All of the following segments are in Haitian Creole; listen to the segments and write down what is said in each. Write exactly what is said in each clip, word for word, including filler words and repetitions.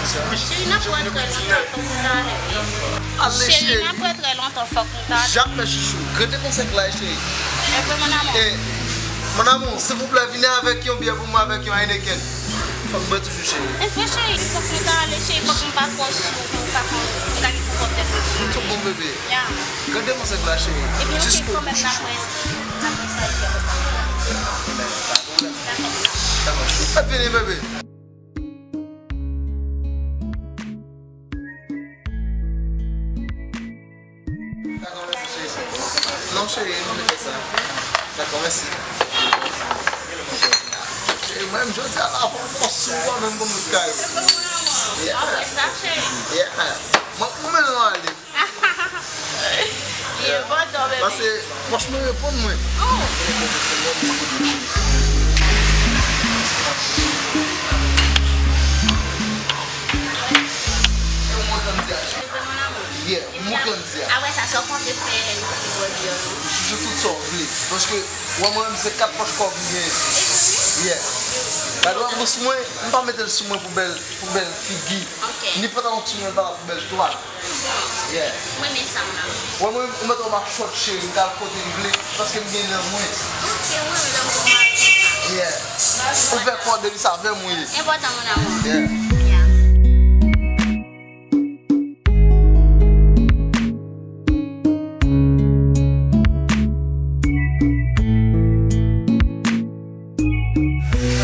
Cheri, n ap wè trè lontan, fòk nou ta ale, wi. Ale, cheri. Cheri, n ap wè trè lontan, fòk nou ta ale. Jamè, chouchou. Rete konsa la, cheri. E vre, mon amour. E, mon amour, silvouplè, vini avèk yon byè pou mwen, avèk yon Heineken. Fòk bwè toujou, cheri. E vre, cheri, fòk nou ta ale, cheri, fòk nou pa twò sou, pou nou pa pran, nou ta gen pou pwòp tèt nou. Nou tout bon, bebe. Ya. Rete konsa la, cheri. Ebyen, oke, kanmenm, n ap wè, n ap wè sa, n ap wè sa. Dakò. Dakò. Ap vini, bebe. Dakò, mèsi, cheri. Non, cheri, nou te fè sa. Dakò, mèsi. Cheri, mwen menm, jodi a la, fò m fè sou mwen menm pou m kay. Yeah. Yeah. Mwen, mwen menm, nou ale. Li enpòtan, bebe. Paske pòch mwen reponn mwen. Oh. Yeah, mwen konn di a. Apre sa, sa w konte fè lè nou fini bò di yo, non? Chouchou, tout sa w vle. Paske, wè, mwen menm, se kat pòch kòb m gen. Yeah. Gade, wè, bous mwen, m pa mete l sou mwen pou bèl, pou bèl figi. Ok. Ni pantalon sou mwen, pa pou bèl twal. Yeah. Mwen renmen sa, mon amour. Wè, mwen, ou mèt wè m ap short, cheri, m ka al kote m vle, paske m gen nan mwen. Ok, mwen renmen lè w gen mari konsa. Yeah. Ou fè kò depi sa avè m ou ye. Enpòtan, mon amour. Yeah. Yeah.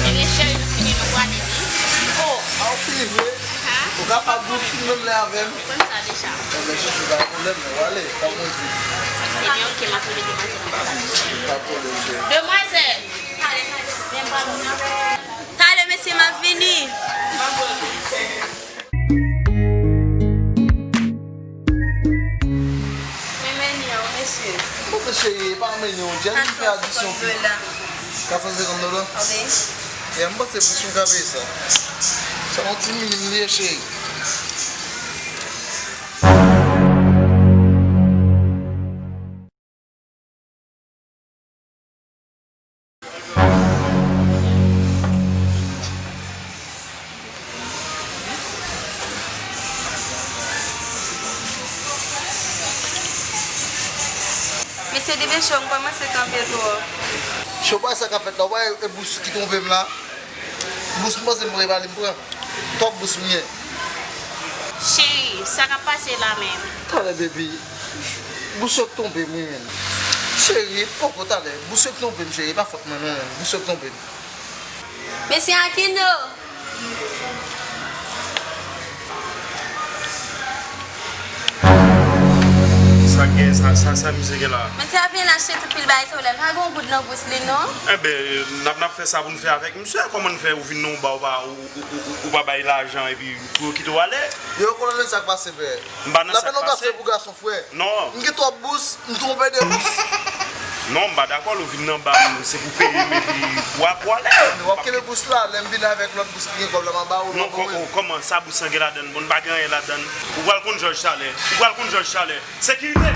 Ebyen, cheri, nou fini, nou prale, wi. Oh, a, ou fini vre? Aha. Ou kapab, ou fini menm lè avè m? Ou konn sa deja. Ebyen, chouchou, pa gen pwoblèm, non, w ale, pa mwen di. Ebyen, oke, m ap rele demwazèl an kontak. Pa gen pwoblèm, cheri. Demwazèl! Talè, mesye, m ap vini. Men meni an, mesye. Kote cheri, e pa meni an, Jenny fè adisyon pi. Kat san senkant dola? Wi. E m panse pou sou ka peye sa. Se yon ti minim li ye, cheri. Mesye, depi cho, m kòmanse kanpe twò. Cho pa sa k ap fèt la, w pa wè e bous ki twonpe m la? Bous m panse m prepare li, m pran. Twòp bous m gen. Cheri, sa k ap pase la menm? Talè, baby. Bous yo k twonpe m, wi, menn. Cheri, poko talè. Bous yo k twonpe m, cheri. E pa fòt mwen, non, menn. Bous yo k twonpe m. Mesye Aquino! Sa gen, sa, sa, sa misye gen la? Mesye ap vin achte tout pil bagay sa w la, l pa gen yon goud nan bous li, non? Enben, n ap, n ap fè sa pou n fè avèk misye. Kòman n fè ou vin nan yon ba, ou pa, ou, ou, ou, ou, ou pa bay lajan epi pou yo kite w ale? Yo, kolonèl, sa k pase, frè? M pa nan sa k pase. Lapèn yon gason pou gason, frè. Non. M gen twòp bous, m twonpe de bous. Non, m pa dakò, ou vin nan ba m, se pou peye m epi w ap, w ale. Men w ap kenbe bous la, lè m vin avèk lòt bous ki gen kòb la, m a ba ou, non, kò-, oh, kòman sa bous lan gen ladann? Bon, pa gen anyen ladann. Ou pral konn jòj talè. Ou pral konn jòj talè. Sekirite!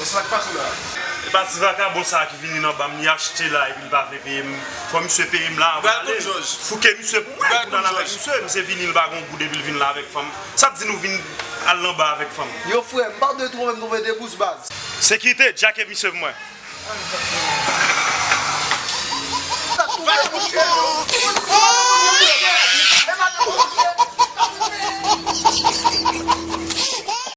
Bon, sa k pase la? E pa ti vakabon sa a ki vini nan ba m, li achte la epi li pa vle peye m. Fò misye peye m la avan l ale. Fouke misye pou mwen, pou m al avèk misye. Misye vini, li pa gen goud epi l vin la avèk fanm. Sa di nou vin al nan ba avèk fanm? Yo, frè, m pa dwe twonpe m twonpe de bous, baz. Sekirite, djake misye pou mwen.